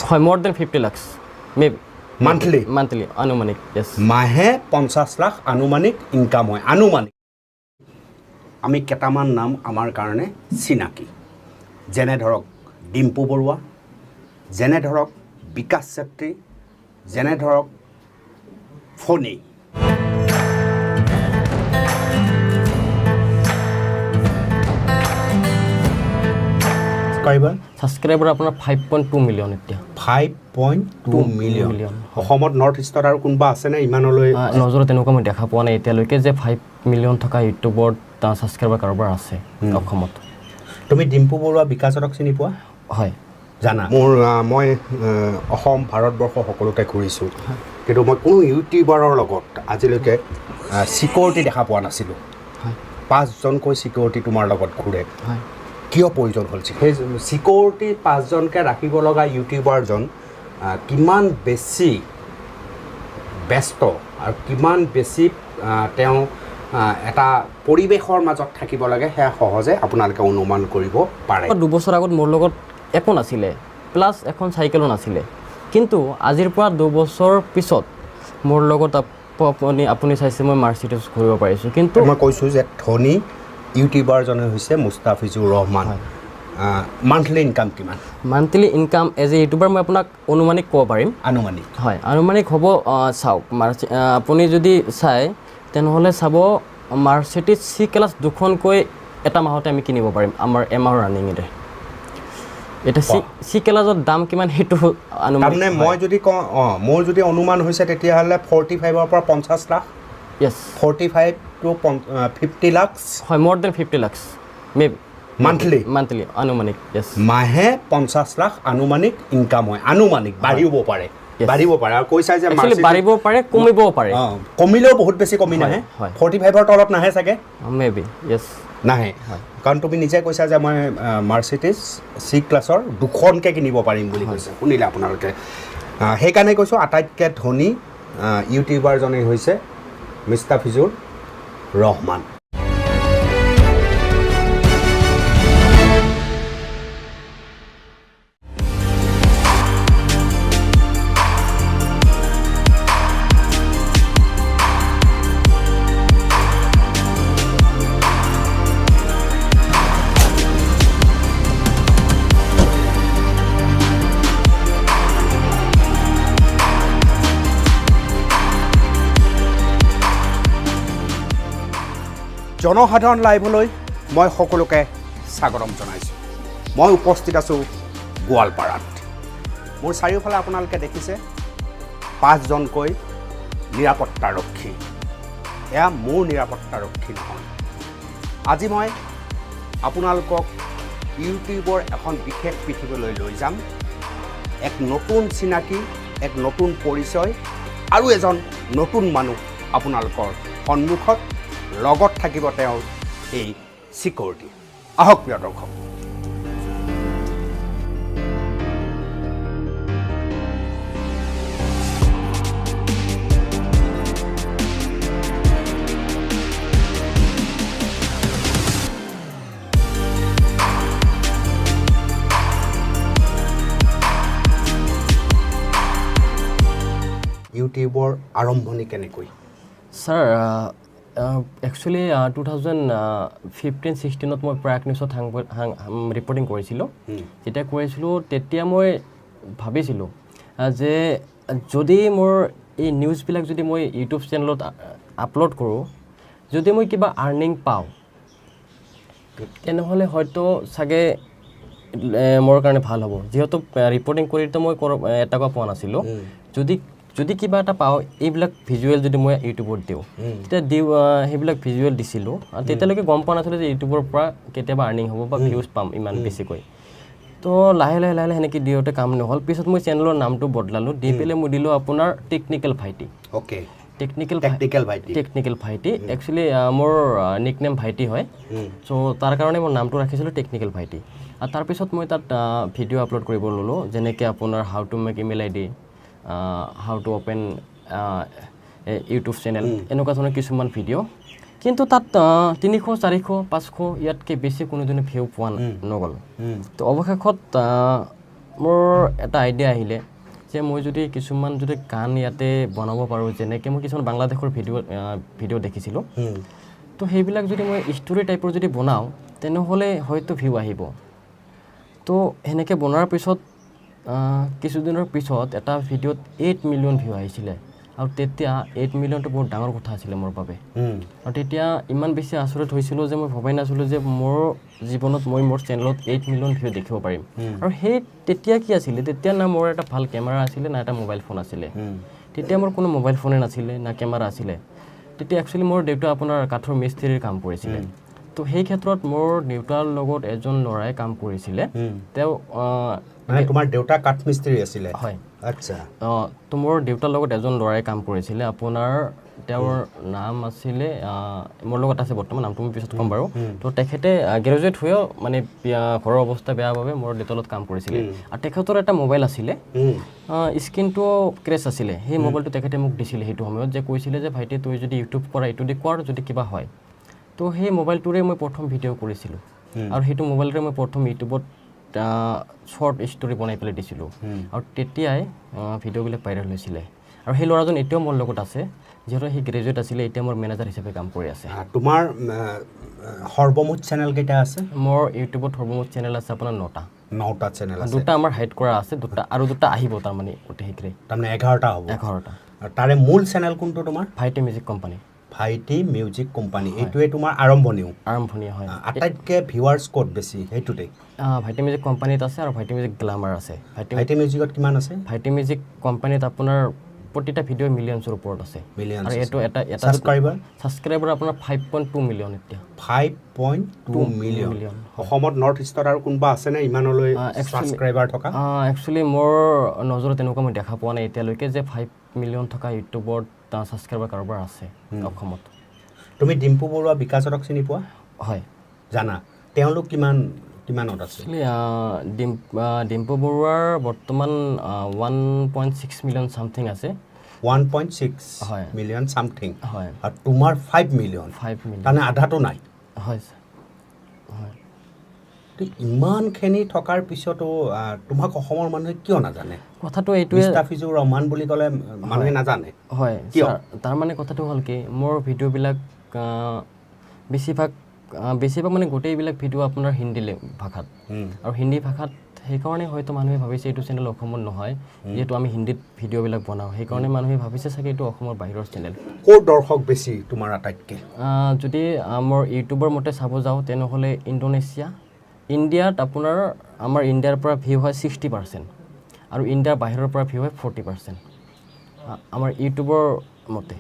হয়, more than 50 lakhs may be. Monthly? Monthly আনুমানিক, য়েছ। মাহে 50 লাখ আনুমানিক ইনকাম হয়, আনুমানিক। আমি কেইটামান নাম আমাৰ কাৰণে চিনাকি, যেনে ধৰক ডিম্পু বৰুৱা, যেনে ধৰক বিকাশ চেত্ৰী, যেনে ধৰক ফণী। ছাবস্ক্ৰাইবাৰ আপোনাৰ 5.2 মিলিয়ন এতিয়া। 5.2 মিলিয়ন। অসমত নৰ্থ ইষ্টত আৰু কোনোবা আছেনে ইমানলৈ? নজৰত তেনেকুৱা মই দেখা পোৱা নাই এতিয়ালৈকে যে 5 মিলিয়ন থকা ইউটিউবত ছাবস্ক্ৰাইবাৰ কাৰোবাৰ আছে অসমত। তুমি ডিম্পু বৰুৱা, বিকাশক চিনি পোৱা? হয়, জানা। মোৰ মই অসম, ভাৰতবৰ্ষ সকলোতে ঘূৰিছোঁ, কিন্তু মই কোনো ইউটিউবাৰৰ লগত আজিলৈকে ছিকিউৰিটি দেখা পোৱা নাছিলোঁ। 5জনকৈ ছিকিউৰিটি তোমাৰ লগত ঘূৰে, কিয় প্ৰয়োজন হ'ল? সেই ছিকিউৰিটি 5জনকৈ ৰাখিব লগা ইউটিউবাৰজন কিমান বেছি ব্যস্ত আৰু কিমান বেছি তেওঁ এটা পৰিৱেশৰ মাজত থাকিব লাগে, সেয়া সহজে আপোনালোকে অনুমান কৰিব পাৰে। 2 বছৰ আগত মোৰ লগত একো নাছিলে, প্লাছ এখন চাইকেলো নাছিলে, কিন্তু আজিৰ পৰা 2 বছৰ পিছত মোৰ লগত আপুনি চাইছে, মই মাৰ্চিডিজ ঘূৰিব পাৰিছোঁ, কিন্তু মই কৈছোঁ যে ধনী ইউটিউবাৰজনে হৈছে মুস্তাফিজুৰ ৰহমান। মান্থলি ইনকাম কিমান? Monthly income as a YouTuber মই আপোনাক অনুমানিক ক'ব পাৰিম। আনুমানিক? হয়, আনুমানিক হ'ব। চাওক, আপুনি যদি চায় তেনেহ'লে চাব, মাৰ্চিডিজ চি ক্লাছ দুখনকৈ এটা মাহতে আমি কিনিব পাৰিম আমাৰ এমাহৰ ৰানিঙতে। এতিয়া চি ক্লাছৰ দাম কিমান সেইটো আনুমানিক। তাৰমানে মই যদি কওঁ, অঁ, মোৰ যদি অনুমান হৈছে তেতিয়াহ'লে 45ৰ পৰা 50 লাখ। য়েছ। 45 to 50 lakhs. হয়, more than 50 lakhs may be. Monthly? Monthly আনুমানিক, য়েছ। মাহে 50 লাখ আনুমানিক ইনকাম হয়, আনুমানিক, বাঢ়িব পাৰে। বাঢ়িব পাৰে। আৰু কৈছা যে বাঢ়িব পাৰে, কমিবও পাৰে। কমিলেও বহুত বেছি কমি নাহে, 45ৰ তলত নাহে চাগে। মে বি, য়েছ। নাহে, কাৰণ তুমি নিজে কৈছা যে মই মাৰ্চিডিজ চি ক্লাছৰ দুখনকৈ কিনিব পাৰিম বুলি কৈছে, শুনিলে আপোনালোকে। সেইকাৰণে কৈছোঁ আটাইতকৈ ধনী ইউটিউবাৰজনেই হৈছে মুস্তাফিজুৰ ৰহমান। জনসাধাৰণ লাইভলৈ মই সকলোকে স্বাগতম জনাইছোঁ। মই উপস্থিত আছোঁ গোৱালপাৰাত। মোৰ চাৰিওফালে আপোনালোকে দেখিছে 5জনকৈ নিৰাপত্তাৰক্ষী। এয়া মোৰ নিৰাপত্তাৰক্ষী নহয়। আজি মই আপোনালোকক ইউটিউবৰ এখন বিশেষ পৃথিৱীলৈ লৈ যাম। এক নতুন চিনাকি, এক নতুন পৰিচয় আৰু এজন নতুন মানুহ আপোনালোকৰ সন্মুখত, লগত থাকিব তেওঁৰ এই ছিকিউৰিটি। আহক প্ৰিয় দৰ্শক। ইউটিউবৰ আৰম্ভণি কেনেকৈ? ছাৰ, একচুৱেলি 2015-16ত মই প্ৰাগ নিউজত ৰিপৰ্টিং কৰিছিলোঁ। যেতিয়া কৰিছিলোঁ তেতিয়া মই ভাবিছিলোঁ যে যদি মোৰ এই নিউজবিলাক যদি মই ইউটিউব চেনেলত আপলোড কৰোঁ, যদি মই কিবা আৰ্নিং পাওঁ, তেনেহ'লে হয়তো চাগে মোৰ কাৰণে ভাল হ'ব। যিহেতু ৰিপৰ্টিং কৰিতো মই এটকাও পোৱা নাছিলোঁ, যদি কিবা এটা পাওঁ, এইবিলাক ভিজুৱেল যদি মই ইউটিউবত দিওঁ তেতিয়া দিওঁ। সেইবিলাক ভিজুৱেল দিছিলোঁ আৰু তেতিয়ালৈকে গম পোৱা নাছিলোঁ যে ইউটিউবৰ পৰা কেতিয়াবা আৰ্নিং হ'ব বা ভিউজ পাম ইমান বেছিকৈ। তো লাহে লাহে লাহে লাহে সেনেকৈ দিওঁতে কাম নহ'ল। পিছত মই চেনেলৰ নামটো বদলালোঁ, দি পেলাই মই দিলোঁ আপোনাৰ টেকনিকেল ভাইটি। টেকনিকেল টেকনিকেল ভাইটি। টেকনিকেল ভাইটি। একচুৱেলি মোৰ নিক নেম ভাইটি হয়, চ' তাৰ কাৰণে মোৰ নামটো ৰাখিছিলোঁ টেকনিকেল ভাইটি। আৰু তাৰপিছত মই তাত ভিডিঅ' আপলোড কৰিব ল'লোঁ, যেনেকৈ আপোনাৰ how to make email ID, how to open YouTube channel, এনেকুৱা ধৰণৰ কিছুমান ভিডিঅ'। কিন্তু তাত 300, 400, 500, ইয়াতকৈ বেছি কোনোদিনে ভিউ পোৱা নগ'ল। তো অৱশেষত মোৰ এটা আইডিয়া আহিলে যে মই যদি কিছুমান যদি গান ইয়াতে বনাব পাৰোঁ, যেনেকৈ মই কিছুমান বাংলাদেশৰ ভিডিঅ' দেখিছিলোঁ, তো সেইবিলাক যদি মই ষ্টৰী টাইপৰ যদি বনাওঁ তেনেহ'লে হয়তো ভিউ আহিব। তো সেনেকৈ বনোৱাৰ পিছত কিছুদিনৰ পিছত এটা ভিডিঅ'ত 8 মিলিয়ন ভিউ আহিছিলে, আৰু তেতিয়া 8 মিলিয়নটো বহুত ডাঙৰ কথা আছিলে মোৰ বাবে। আৰু তেতিয়া ইমান বেছি আচৰিত হৈছিলোঁ যে মই ভবাই নাছিলোঁ যে মোৰ জীৱনত মই মোৰ চেনেলত 8 মিলিয়ন ভিউ দেখিব পাৰিম। আৰু সেই তেতিয়া কি আছিলে, তেতিয়া না মোৰ এটা ভাল কেমেৰা আছিলে, না এটা মোবাইল ফোন আছিলে। তেতিয়া মোৰ কোনো মোবাইল ফোনে নাছিলে, না কেমেৰা আছিলে। তেতিয়া একচুৱেলি মোৰ দেউতা আপোনাৰ কাঠৰ মিস্ত্ৰীৰ কাম কৰিছিলে। তো সেই ক্ষেত্ৰত মোৰ দেউতাৰ লগত এজন ল'ৰাই কাম কৰিছিলে, তেওঁ মানে তোমাৰ দেউতা কাঠ মিস্ত্ৰী আছিলে? হয়। আচ্ছা। তো মোৰ দেউতাৰ লগত এজন ল'ৰাই কাম কৰিছিলে আপোনাৰ, তেওঁৰ নাম আছিলে, মোৰ লগত আছে বৰ্তমান, নামটো মই পিছত ক'ম বাৰু। তো তেখেতে গ্ৰেজুৱেট হৈও মানে ঘৰৰ অৱস্থা বেয়া বাবে মোৰ দেউতাৰ লগত কাম কৰিছিলে। আৰু তেখেতৰ এটা মোবাইল আছিলে, স্ক্ৰীনটো ক্ৰেছ আছিলে। সেই মোবাইলটো তেখেতে মোক দিছিলে সেইটো সময়ত, যে কৈছিলে যে ভাইটি তই যদি ইউটিউব কৰা, এইটো দি কৰ যদি কিবা হয়। তো সেই মোবাইলটোৰে মই প্ৰথম ভিডিঅ' কৰিছিলোঁ, আৰু সেইটো মোবাইলটোৰে মই প্ৰথম ইউটিউবত শ্বৰ্ট ষ্টৰী বনাই পেলাই দিছিলোঁ, আৰু তেতিয়াই ভিডিঅ'বিলাক ভাইৰেল হৈছিলে। আৰু সেই ল'ৰাজন এতিয়াও মোৰ লগত আছে, যিহেতু সি গ্ৰেজুৱেট আছিলে, এতিয়া মোৰ মেনেজাৰ হিচাপে কাম কৰি আছে। তোমাৰ সৰ্বমুঠ চেনেল কেইটা আছে? মোৰ ইউটিউবত সৰ্বমুঠ চেনেল আছে আপোনাৰ 9টা। 9টা চেনেল আছে। দুটা আমাৰ হাইড কৰা আছে, দুটা আৰু দুটা আহিব, তাৰমানে অতি শীঘ্ৰেই, তাৰমানে 11টা হ'ব। 11টা। তাৰে মূল চেনেল কোনটো তোমাৰ? ভাইটি মিউজিক কোম্পানী। ভাইটি মিউজিক কোম্পানী, এইটোৱে তোমাৰ আৰম্ভণিও? আৰম্ভণি হয়। আটাইতকৈ ভিউৱাৰ্ছ ক'ত বেছি? সেইটোতেই ভাইটি মিউজিক কোম্পানীত আছে, আৰু ভাইটি মিউজিক গ্লামাৰ আছে। ভাইটি মিউজিকত কিমান আছে? ভাইটি মিউজিক কোম্পানীত আপোনাৰ প্ৰতিটা ভিডিঅ' মিলিয়নছৰ ওপৰত আছে। আৰু এইটো এটা এটা ছাবস্ক্ৰাইবাৰ আপোনাৰ 5.2 মিলিয়ন এতিয়া। 5.2 মিলিয়ন। অসমত নৰ্থ ইষ্টত আৰু কোনোবা আছেনে ইমানলৈ ছাবস্ক্ৰাইবাৰ থকা? একচুৱেলি মোৰ নজৰত তেনেকুৱা মই দেখা পোৱা নাই এতিয়ালৈকে যে 5 মিলিয়ন থকা ইউটিউবত ছাবস্ক্ৰাইবাৰ কাৰোবাৰ আছে অসমত। তুমি ডিম্পু বৰুৱা, বিকাশক চিনি পোৱা? হয়, জানা। তেওঁলোক কিমান কিমানত আছে? ডিম্পু বৰুৱাৰ বৰ্তমান 1.6 মিলিয়ন ছামথিং আছে। 1.6 মিলিয়ন ছামথিং। হয়। আৰু তোমাৰ 5 মিলিয়ন। 5 মিলিয়ন, তাৰমানে আধাটো নাই। হয় ছাৰ, হয়। ইমানখিনি থকাৰ পিছতো তোমাক অসমৰ মানুহে কিয় নাজানে? কথাটো এইটোৱে, মুস্তাফিজুৰ ৰহমান বুলি ক'লে মানুহে নাজানে। হয়, তাৰমানে কথাটো হ'ল কি, মোৰ ভিডিঅ'বিলাক বেছিভাগ মানে গোটেইবিলাক ভিডিঅ' আপোনাৰ হিন্দী ভাষাত, আৰু হিন্দী ভাষাত সেইকাৰণে হয়তো মানুহে ভাবিছে এইটো চেনেল অসমত নহয়, যিহেতু আমি হিন্দীত ভিডিঅ'বিলাক বনাওঁ, সেইকাৰণে মানুহে ভাবিছে চাগে এইটো অসমৰ বাহিৰৰ চেনেল। ক'ৰ দৰ্শক বেছি তোমাৰ আটাইতকৈ? যদি মোৰ ইউটিউবৰ মতে চাব যাওঁ তেনেহ'লে ইণ্ডোনেছিয়া, ইণ্ডিয়াত আপোনাৰ আমাৰ ইণ্ডিয়াৰ পৰা ভিউ হয় 60%, আৰু ইণ্ডিয়াৰ বাহিৰৰ পৰা ভিউ হয় 40% আমাৰ ইউটিউবৰ মতে।